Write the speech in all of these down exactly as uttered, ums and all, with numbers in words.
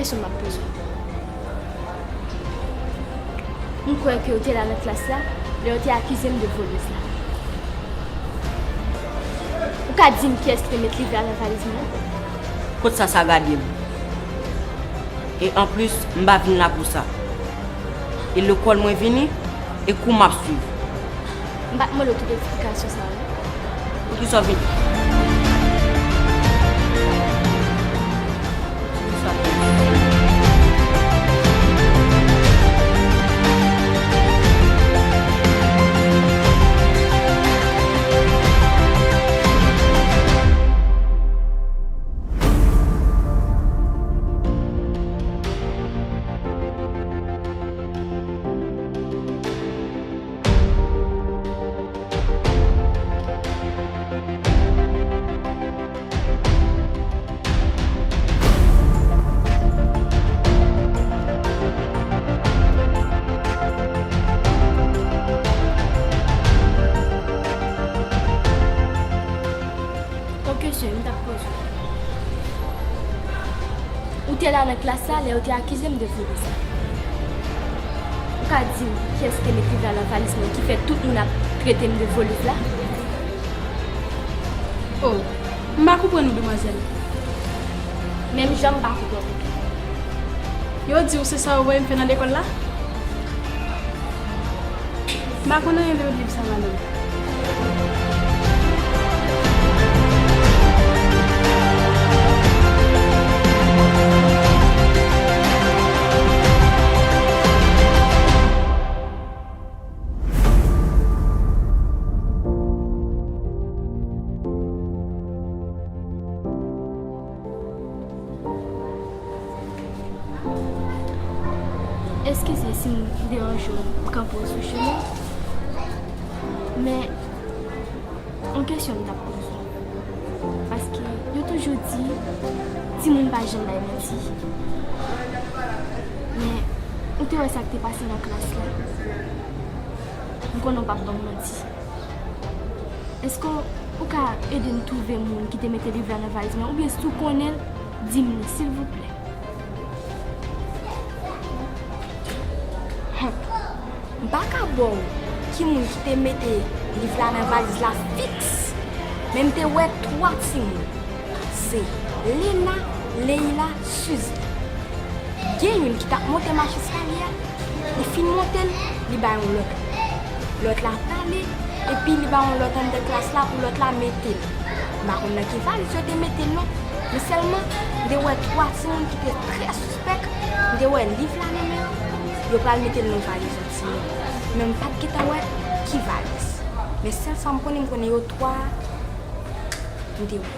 Kesyon m ap poze w. M kwè ke w te la nan klas la, lè yo te akize m de volèz la. Ou ka di m kiyès ki te met liv la nan valiz mwen? Kot sa, sa gade m? E anplis, m pa vin la pou sa. E lekòl mwen vini, e kou m ap swiv. M pa t mande w tout eksplikasyon sa a, non. Poukisa w vin? Yon kesyon m t ap poze w. Ou te la nan klas la lè yo te akize m de volèz la. Ou ka di m kiyès ki te met liv la nan valiz mwen ki fè tout moun ap trete m de volèz la? Oh, m pa konprann ou, demwazèl. Menm jan m pa konprann ou tou. Yo di w se sa yo voye m fè nan lekòl la? M pa konn anyen de liv sa, madanm. Eskize si m deranje w, m kanpe w sou chemen. Men, yon kesyon m t ap poze w. Paske yo toujou di, timoun pa janm bay manti. Men, ou te wè sa k te pase nan klas la? M konnen w p ap ban m manti. Èske w ka ede m twouve moun ki te mete liv la nan valiz mwen? Oubyen si w konnen l, di m li, silvouplè. Humm. M pa ka ba w ki moun ki te mete liv la nan valiz la fiks, men m te wè twa timoun. Se Lena, Leila, Suzy. Gen youn ki t ap monte mach eskalye a, li fin monte l, li bay yon lòt. Lòt la t ale, epi li bay yon lòt anndan klas la pou lòt la mete l. M pa konn nan ki valiz yo te mete l non, men sèlman m te wè twa timoun ki te trè sispèk, m te wè liv la nan men yo, yo pral mete l nan valiz yon timoun. Men m pa t gentan wè ki valiz. Men sèl sa m konnen, m konnen yo twa a, m te wè.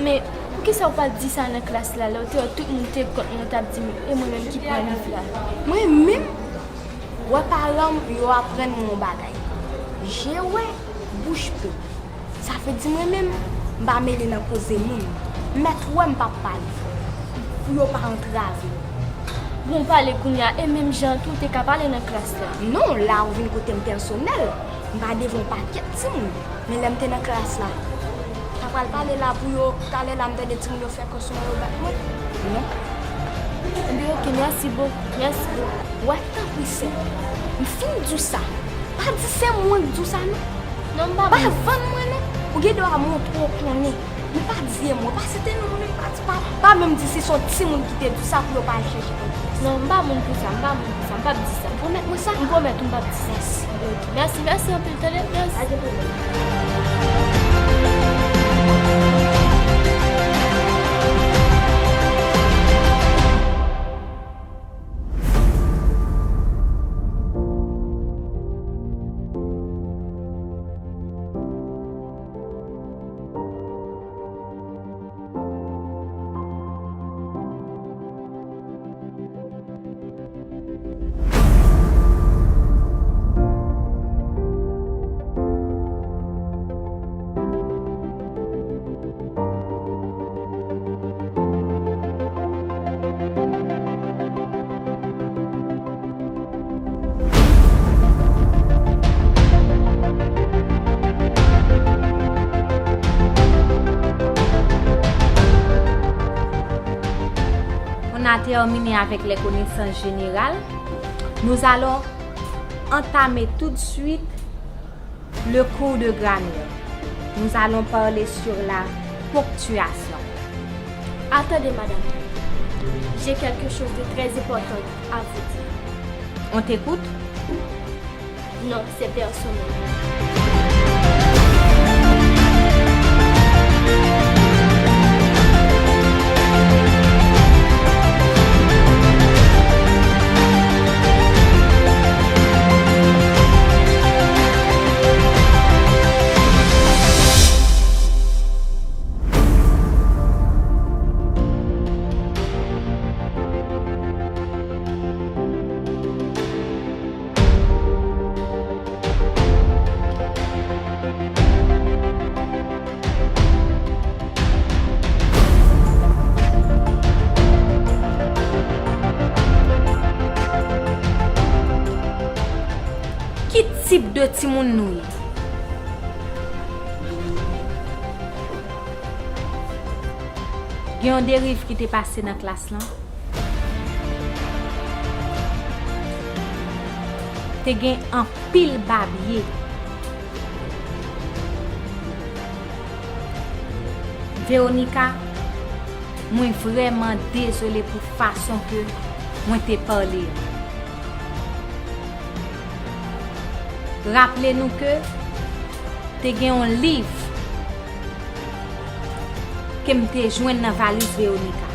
Men, poukisa w pa t di sa nan klas la, lè w te wè tout moun te kont mwen, w t ap di m, e mwen menm ki pran liv la? Mwen menm, wè paran m, yo aprann mwen yon bagay. Je wè, bouch pe. Sa vle di mwen menm, m pa mele nan koze moun. M mèt wè m p ap pale fò pou yo pa antrave m. Bon, pale kounye a, e menm jan an tou, w te ka pale nan klas la. Non, la ou vin kote m pèsonèl. M pa devan yon pakèt timoun. Men lè m te nan klas la, m ta pral pale la pou yo, talè la m tande timoun yo fè kòsyon yo bat mwen? Non. Ebyen, oke, mèsi bokou, mèsi bokou. Wè, tanpri, sè. M fin di w sa. Pa di se mwen k di w sa, non. Non, m pa vann mwen, non. Ou gen dwa montre w konnen. M pa di se mwen, pa site non moun, pa di, pa, pa menm di si se yon timoun ki te di sa pou yo pa al chèche konplis. Non, m pa moun pou sa, m pa moun pou sa, m p ap di sa. Pwomèt mwen sa? M pwomèt ou m p ap di sa. Mèsi. Mèsi, mèsi anpil, tande? Mèsi. Pa gen pwoblèm. Terminer avec les connaissances générales, nous allons entamer tout de suite le cours de grammaire. Nous allons parler sur la ponctuation. Attendez, madame. J'ai quelque chose de très important à vous dire. On t'écoute. Non, c'est personnel. Ki tip de timoun nou ye? Gen yon deriv ki te pase nan klas lan. Te gen anpil babye. Veronica, mwen vrèman dezole pou fason ke mwen te pale a. Raple nou ke te gen yon liv ke m te jwenn nan valiz Veronica.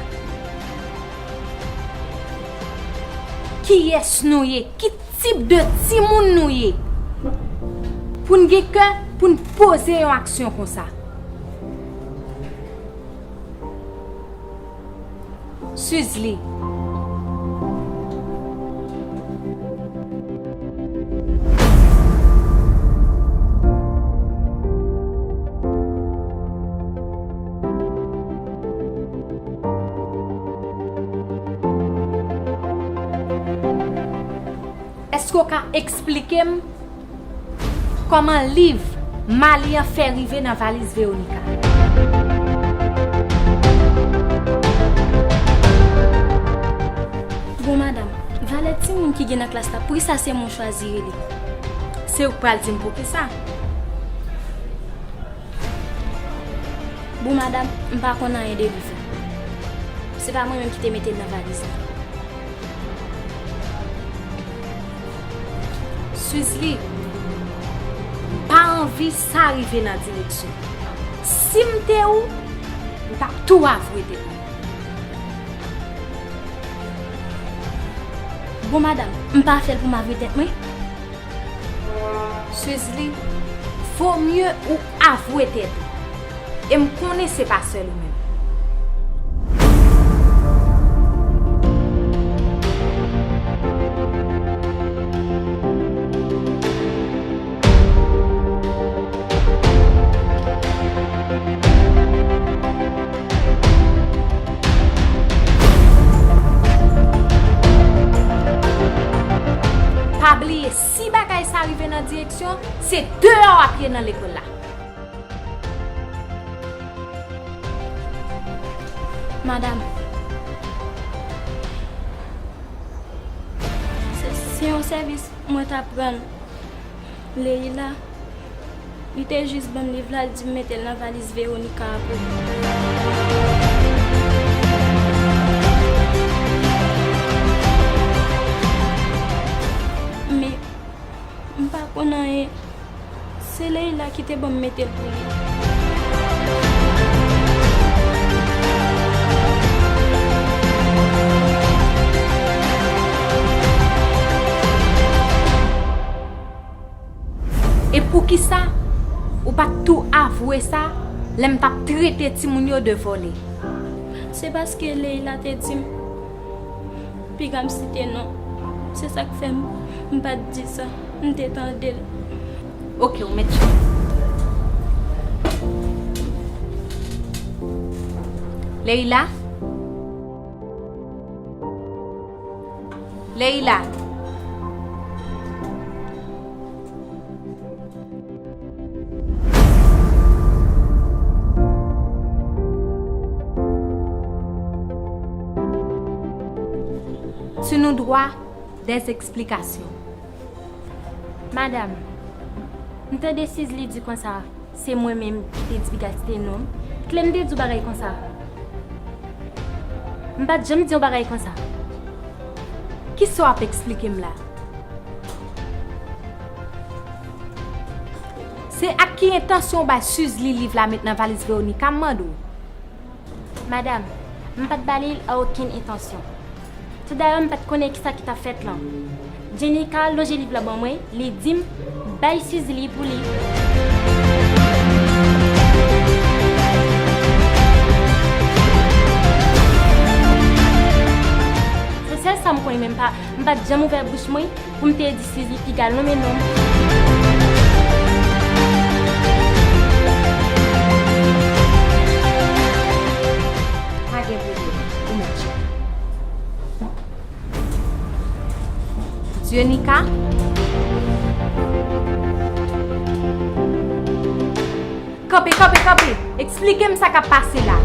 Kiyès nou ye? Ki tip de timoun nou ye? Pou n gen kè, pou n poze yon aksyon konsa. Sizli. Èske w ka eksplike m kòman liv Mali an fè rive nan valiz Veronica? Bon, madanm, valè timoun ki gen nan klas la, poukisa se mwen w chwazi rele? Se ou k pral di m poukisa. Bon, madanm, m pa konn anyen de liv la. Se pa mwen menm ki te mete l nan valiz la. Sizli, m pa anvi sa rive nan direksyon. Si m te ou, m t ap tou avwe tèt mwen. Bon, madanm, m pa fè l pou m avwe tèt mwen. Sizli, vo mye ou avwe tèt ou. E m konnen se pa sèl ou menm. Pa bliye, si bagay sa rive nan direksyon, se deyò w ap ye nan lekòl la. Madanm, se, se yon sèvis mwen t ap rann Leila. Li te jis ban m liv la, li di m mete l nan valiz Veronica a pou li. Men, m pa konn anyen. Se Leila ki te ban m mete l pou li. E poukisa ou pa t tou avwe sa lè m t ap trete timoun yo de vòlè? Se paske Leila te di m piga m site non. Se sa k fè m, m pa t di sa. M te tande l. Oke, ou mèt chita. Leila? Leila. Dwa dèzeksplikasyon. Madanm, m tande Sizli di konsa se mwen menm ki te di piga kite non m. Kile m te di w bagay konsa? M pa t janm di yon bagay konsa. Kisa w ap eksplike m la? Se ak ki entansyon w bay Sizli liv la met nan valiz Veronica, m mande w? Madanm, m pa t ba li l a okenn entansyon. Toudayè, m pa t konnen kisa ki t ap fèt lan. Jenika lonje liv la ban mwen, li di m bay Sizli pou li. Se sèl sa m konnen, men m pa, m pa t janm ouvè bouch mwen pou m te di Sizli piga l non, men non. Pa gen pwoblèm, ou mèt. Jenika? Kanpe, kanpe, kanpe! Eksplike m sa k ap pase la.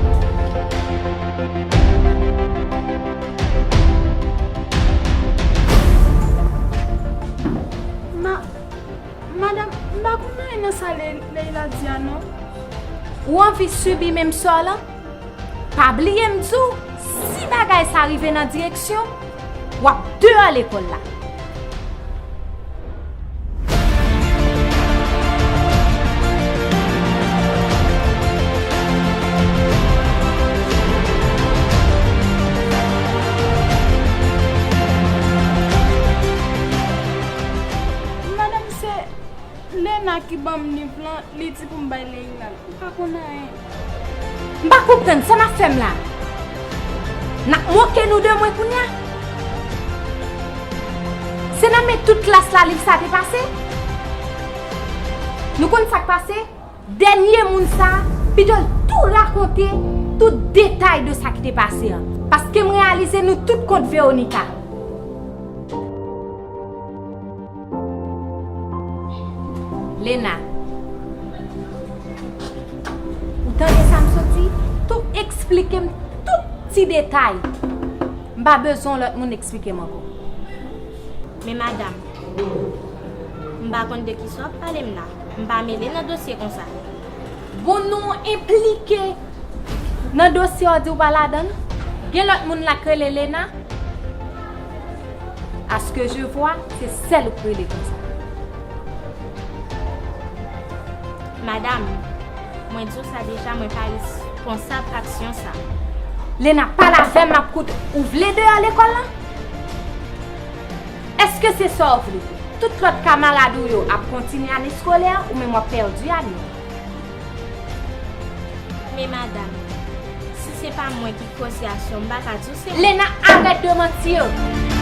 Ma-, madanm, m pa konn anyen nan sa Ley-, Leyla di a non. Ou anvi sibi menm sò lan? Pa bliye m di w, si bagay sa rive nan direksyon w, w ap deyò lekòl la. Madanm, se Lena ki ban m liv lan, li di pou m bay Leyla l. M pa konn anyen. M pa konprann sa n ap fè m la. N ap moke nou de mwen kounye a? Se nan men tout klas la liv sa te pase? Nou konn sa k pase? Dènye moun sa, pito l tou rakonte tout detay de sa ki te pase an. Paske m reyalize nou tout kont Veronica. Lena, ou tande sa m sot di? Tou eksplike m tout ti detay. M pa bezwen yon lòt moun eksplike m ankò. Men madanm, m pa konn de kisa w ap pale m la. M pa mele nan dosye konsa. Bon, nou enplike nan dosye w di w pa ladan l? Gen lòt moun la k rele Lena? À ce que je vois, se sèl ou k rele konsa. Madanm, mwen di w sa deja, mwen pa responsab aksyon sa. Lena, pale avè m, m ap koute. Ou vle deyò lekòl lan? Èske se sa w vle? Tout lòt kamarad ou yo ap kontinye ane eskolè, ou menm w ap pèdi ane w. Men madanm, si se pa mwen ki koze aksyon, m pa ka di w se mwen. Lena, arrête de mentir!